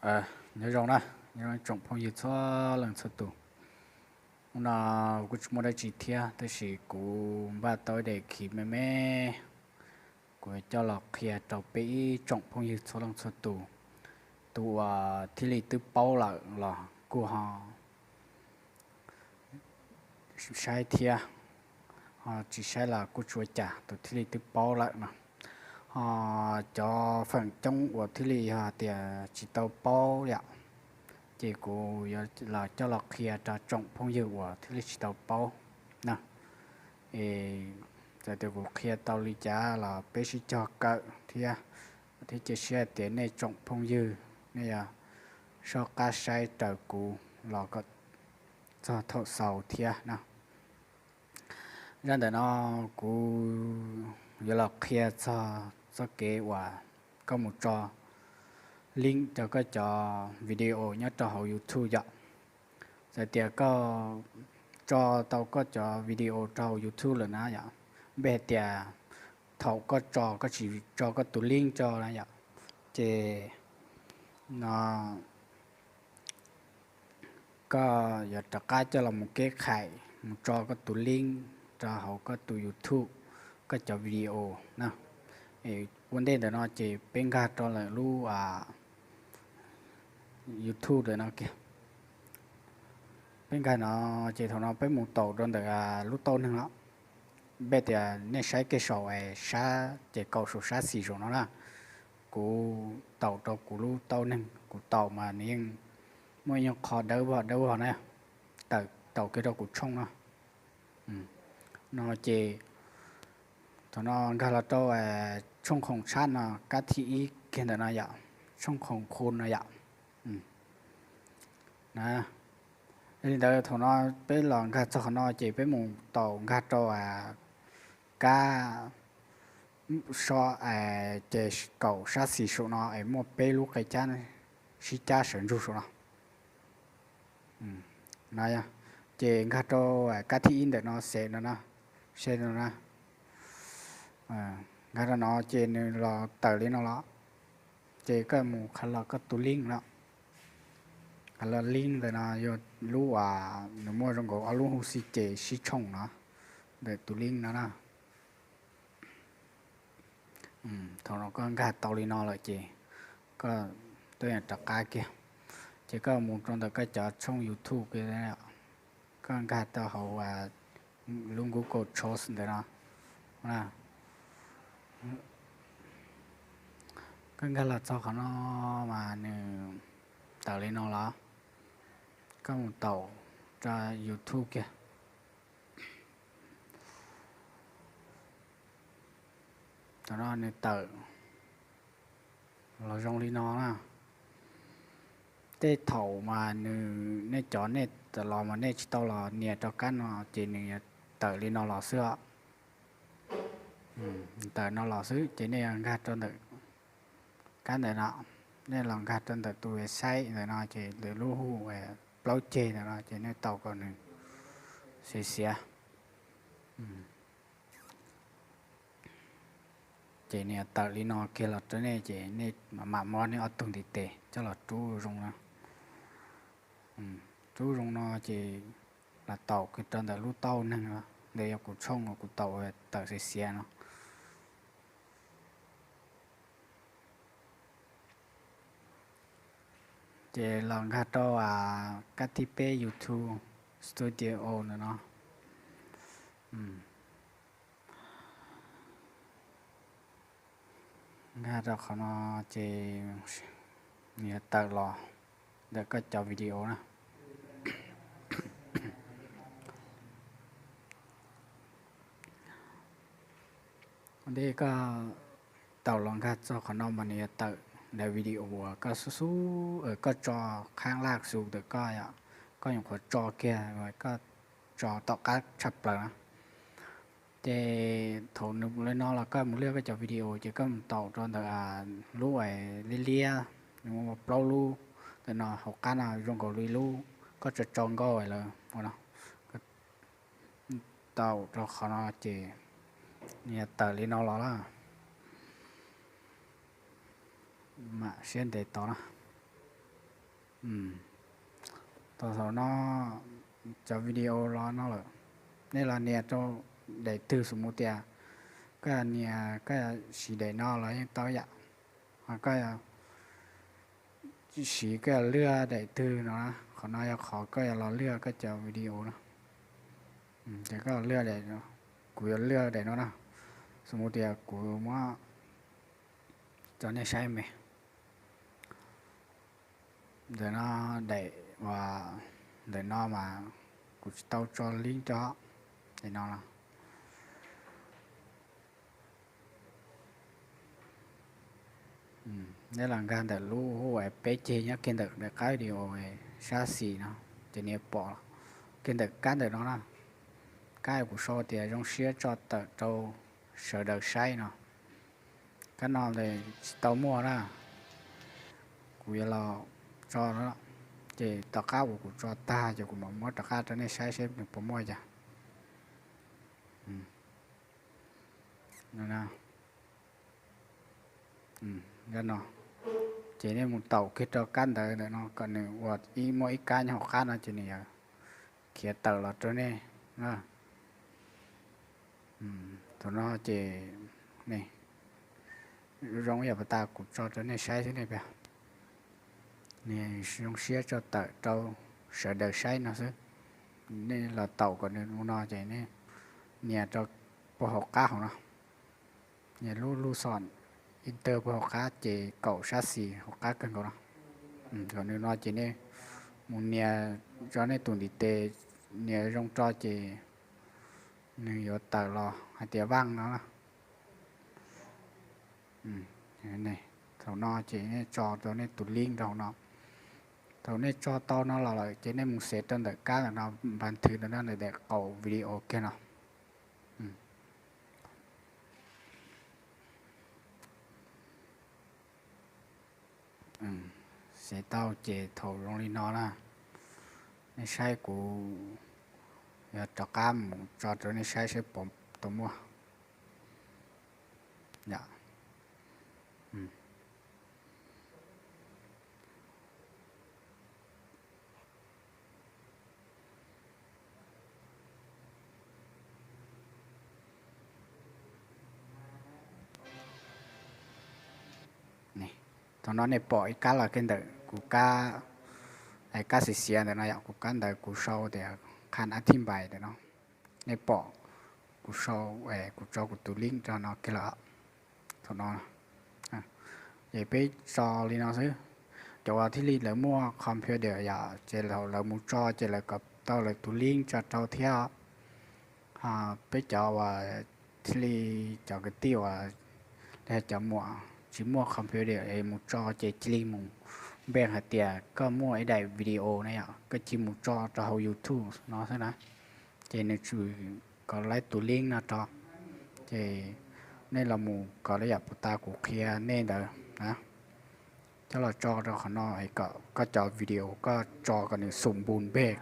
Nyob zoo na, nyob zoo tsoom phooj ywg txhua leej txhua tus. Hnub no kuj tsis muaj dab tsi thiab, tab sis kuv npaj tau ib daim khiv me me, kuv coj los qhia rau peb ib tsoom phooj ywg txhua leej txhua tus. Tus uas thiaj li twb paub lawm los kuj ho saib thiab, ho tsis saib los kuj tsis ua cas, tus thiaj li twb paub lawm no. Ho cov feem coob uas thiaj li yog tias tsis tau paub yom, ces kuv yuav los coj los qhia rau tsoom phooj ywg uas thiaj li tsis tau paub na. Es txawm tias kuv qhia tau li cas los peb sib cog kawm thiab, thiab cia siab tias nej tsoom phooj ywg nej yuav soj qab saib raws kuv los kom txog thaum xaus thiab na. Zaj ntawm no kuv yuav los qhia txog txoj kev uas koj mus tso link rau koj cov video nyob rau hauv YouTube yom. Txawm tias koj tso tau koj cov video rau hauv YouTube lawm na yom, npej hais tias thaum koj tso koj tsis tso koj tus link rau na yom, ces no koj yuav rov qab coj los mus keb khais mus tso koj tus link rau hauv koj tus YouTube, koj cov video na. Ua ntej ntawm no ces peb nkag rau lawm lub YouTube ntawm no kiag. Peb nkag no ces thaum no peb mus taum rau ntawm lub tauj neeg no. Npej tias nej saib kiag saum es sab ces kaum saum sab xis saum no na. Kuv taum rau kuv lub tauj neeg, kuv taum mas nws yeej muaj ib nyuag qho dawb vog dawb vog na, taum kiag rau kuv tshooj no. No ces thaum no nkag los rau tshooj khoom tshab no, kab thib ib kiag ntawm no yom, tshooj khoom khu no yom. Li ntawd thaum no peb los nkag txog qhov no ces peb mus taum nkag rau kab so ces kaum sab xis saum no es muaj peb lub qe cab sib cab sawv ntsug saum no. No ces nkag rau kab thib ib ntawm no, se no na, se no na. Nkag rau no ces nws los tawm li no los, ces koj mus qhav los koj tus link no. Qhav los link ntawm no yog lub uas nws muaj zoo nkaus ob lub hu xi ces sib tshooj no, ntawm tus link no na. Thaum no koj nkag tau li no lawm ces koj tuaj rov qab kiag, ces koj mus rau ntawm koj cov tshooj YouTube kiag, koj nkag rau hauv lub Google Chrome ntawm no. Koj nkag los txog qhov no mas nws tawm li no los, koj mus taum rau YouTube kiag. Thaum no nws tawm los zoo li no na. Tej thaum mas nws, nej cov nej tawm los mas nej tsis tau los nias rau kab no ces nws yuav tawm li no los xwb os. Tawm no los xwb ces nej yuav nkag rau ntawm kab ntawm no, nej los nkag rau ntawm tus website ntawm no ces lwm lub hu plaub ceg ntawm no ces nej taum kom nws xiav xiav. Ces nws tawm li no kiag los rau nej ces nej mam mam muab nej ob tug ntiv tes coj los rub zoo no. Rub zoo no ces los taum kiag rau ntawm lub tauj neeg no, ntawm yog kuv tshooj uas kuv taum tawm xiav xiav no. Ces los nkag rau kab thib peb YouTube Studio ntawm no. Nkag rau qhov no ces nws yuav tawm los ntawm koj cov video na. Ua ntej koj taum los nkag txog qhov no mas nws yuav tawm daim video uas koj xub xub, koj tso qhab laj xus ntawm koj, koj nyuam qhuav tso kiag, koj tso tom qab tshaj plaws na. Ces thaum nws li no los koj mus liaj koj cov video ces koj mus taum rau ntawm lub liab liab, nws muaj plaub lub ntawm no, hauv qab no zoo nkaus li lub koj tso tso nkauj lawm ua no. Taum rau qhov no ces nws yuav tawm li no los lawm. Mam siab ntev tos na. Tau thaum no cov video los no lawm, nej los nias rau daim twg, xws mus tias koj nias, koj siv daim no los yeej tau yam. Ho koj siv koj yuav lwaj daim twg no, qhov no yog qhov koj yuav los lwaj koj cov video na. Ces koj lwaj daim, kuv yuav lwaj daim no na. Xws mus tias kuv muab rau nej saib me ntawm no, daim uas ntawm no mas kuv tsis tau tso link rau daim no los. Neb los nkag ntawm lub hu peb ceg nyob kiag ntawm daim qab video sab xis no, ces nws pom kiag ntawm kab ntawm no na. Kab kuv sau tias zoo siab tso tawm rau sawv daws saib no. Kab no tsis tau muaj na, kuv yuav los tso no, ces tom qab uas kuv tso tag ces kuv mam muab rov qab rau nej saib seb nws puas muaj cas. No, ces nej mus taum kiag rau kab ntawv ntawm no kom nws ua ib, muaj ib kab nyob hauv qab no ces nws yuav khiav tawm los rau nej. Thaum no ces ne, zoo ib yam puas tas kuv tso rau nej saib xwb ne, nws zoo siab tso tawm rau sawv daws saib no xwb. Nej los taum kom nws mus no ces nej nias rau puag hauv qab hauv no, nias lub lub xom enter puag hauv qab ces kaum sab xis hauv qab kawg nkaus no. Kom nws no ces nej mus nias tso nej tus ntiv tes, nias zoo tso ces nws yuav tawm los hais tias vaj no. Thaum no ces nej tso rau nej tus link rau hauv no. Thaum nej tso tau no los lawm ces nej mus xev rau ntawm kab ntawm no, npas thwv ntawm no, ntawm daim qaum video kiag no. Xev tau ces thaum zoo li no na, nej saib kuv yuav rov qab mus tso rau nej saib seb puas tau muaj. Thaum no nej pom ib kab los kiag ntawm kuv kab, kab xiav xiav ntawm no yom, kuv kab ntawv kuv sau tias qhab a thij npais ntawm no. Nej pom kuv sau, kuv tso kuv tus link rau no kiag lawm. Thaum no ces peb tso li no xwb. Cov uas thiaj li lawv muaj computer yom, ces lawv mus tso ces lawv kom tau lawv tus link tso rau thiab. Peb cov uas thiaj li, cov kwv tij uas cov muam tsis muaj computer es mus tso ces cia li mus npe hais tias koj muaj ib daim video na yom, koj cia li mus tso rau hauv YouTube no xwb na. Ces nws tsuas kom lawv tus link no rau, ces nej los mus kom lawv yam puas tas kuv qhia nej ntawd na, coj los tso rau qhov no kom koj cov video koj tso kom nws xum npu npej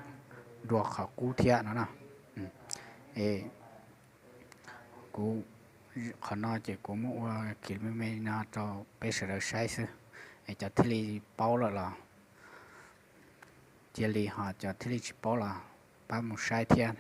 dua qhov qub thiab no na. Es kuv, qhov no ces kuv muab ua kiv me me no rau peb sawv daws saib xwb, es cov thiaj li paub lawm los cia li, ho cov thiaj li tsis paub los pab mus saib thiab.